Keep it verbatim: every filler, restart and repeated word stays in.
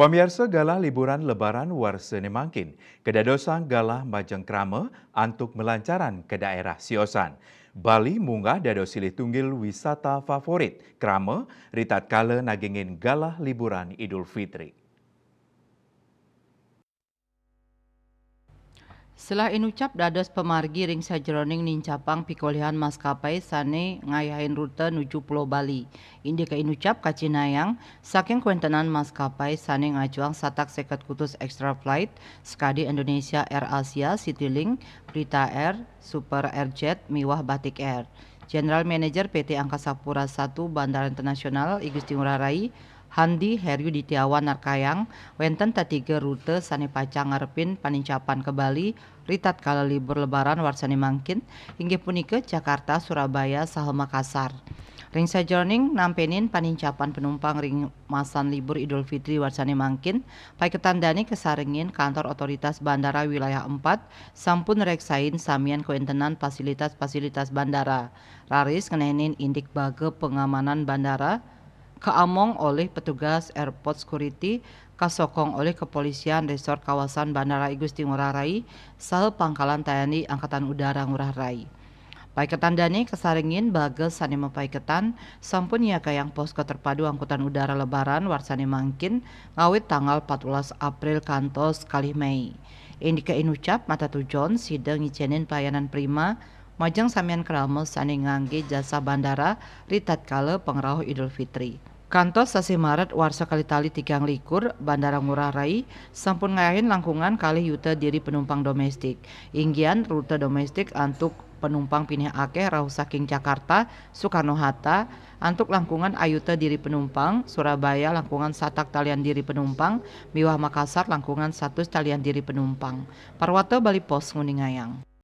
Pamiarsa, galah liburan Lebaran warsa ne mangkin kadadosan galah majeng krama antuk malancaran ka daerah siosan. Bali munggah dados silih tunggil wisata favorit krama ritatkala nagingin galah liburan Idul Fitri. Selah inucap dados pamargi ring sajeroning nincapang pikolihan maskapai sane ngayahin rute nuju Pulo Bali. Indik inucap kacinayang saking kawentenan maskapai sane ngajuang satak seket kutus extra flight sakadi Indonesia Air Asia, Citilink, Brita Air, Super Airjet, miwah Batik Air. General Manager P T Angkasa Pura satu Bandara Internasional I Gusti Ngurah Rai, Handi Heryuditiawan narkayang, wenten tetiga rute sane pacang ngarepin panincapan ka Bali ritatkala libur Lebaran warsane mangkin, inggih punika Jakarta, Surabaya, saha Makassar. Ring sajeroning nampenin panincapan penumpang ring masan libur Idul Fitri warsane mangkin, paiketan dane kasarengin kantor otoritas bandara wilayah empat sampun reksain samian kawentenan fasilitas-fasilitas bandara. Raris ngenenin indik baga pengamanan bandara, kaamong olih petugas airport security, kasokong olih Kepolisian Resort Kawasan Bandara I Gusti Ngurah Rai, saha Pangkalan Tayandi Angkatan Udara Ngurah Rai. Paiketan dane kasarengin baga sane mapaiketan sampun nyagayang posko terpadu angkutan udara Lebaran warsane mangkin ngawit tanggal empat belas April kantos kalih Mei. Indika inucap matatujon sida ngicenin pelayanan prima majeng samian krama sane ngangge jasa bandara ritatkala pangrauh Idul Fitri. Kantos sasih Maret warsa kalih tali tigang likur, Bandara Ngurah Rai sampun ngayahin langkungan kalih yuta diri penumpang domestik. Inggian rute domestik antuk penumpang pinih akeh rauh saking Jakarta, Soekarno Hatta, antuk langkungan ayuta diri penumpang, Surabaya langkungan satak talian diri penumpang, miwah Makassar langkungan satus talian diri penumpang. Parwata Bali Post nguningayang.